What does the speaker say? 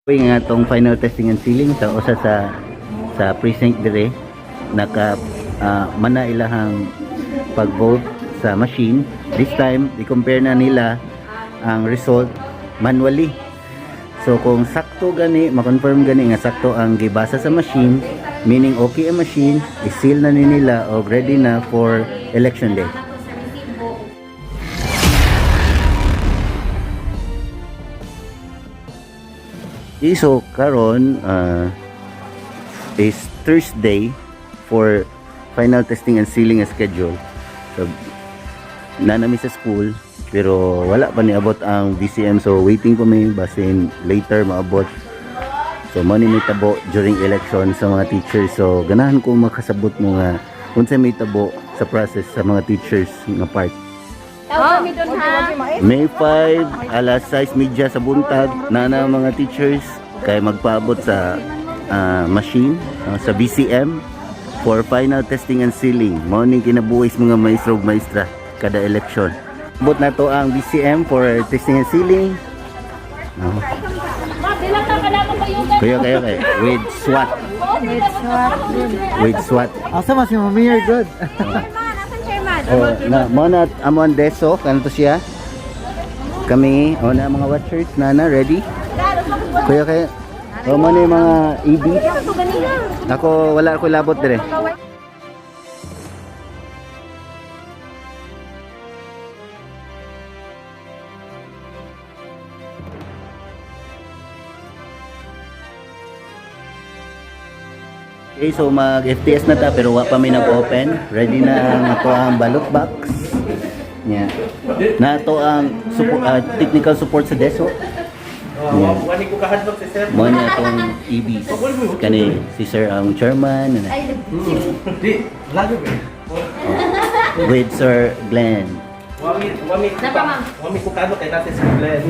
Uy nga tong final testing and sealing sa usa sa precinct dire naka mana ilahang pag-vote sa machine. This time, i-compare na nila ang result manually. So kung sakto gani, ma-confirm gani nga sakto ang gibasa sa machine, meaning okay ang machine, i-seal na ni nila og ready na for election day. Okay, so karon is Thursday for final testing and sealing schedule. So naa na mi sa school pero wala pa niabot ang VCM, so waiting pa mi basin later maabot. So mo ni may tabo during election sa mga teachers. So ganahan ko makasabot mo nga unsa may tabo sa process sa mga teachers nga part. Tawag kami doon ha. May 5, alas 6:30 sa buntag, na na mga teachers kay magpaabot sa machine, sa BCM for final testing and sealing. Mao ning kinabuhi sa mga maestro ug maestra kada election. Abot na to ang BCM for testing and sealing. Oh. Kayo kayo kayo with SWAT, with SWAT. Asa man si Mayor good? Chairman? Oh, na mo na amo ang deso kanto siya. Kami, oh na mga watchers na ready. Kuya kaya oh mo na yung mga EB. Ako wala ako labot dire. Okay, so mag FTS na ta pero wa pa may nag-open. Ready na ang ato ang ballot box. Yeah. Na ato ang technical support sa DESO. Yeah. Wani ko kahadlok si sir. Mo niya atong EBs. Kani si Sir ang chairman ano. Di, lagi ba? With Sir Glenn. Wami ko kahadlok kay natin si Glenn.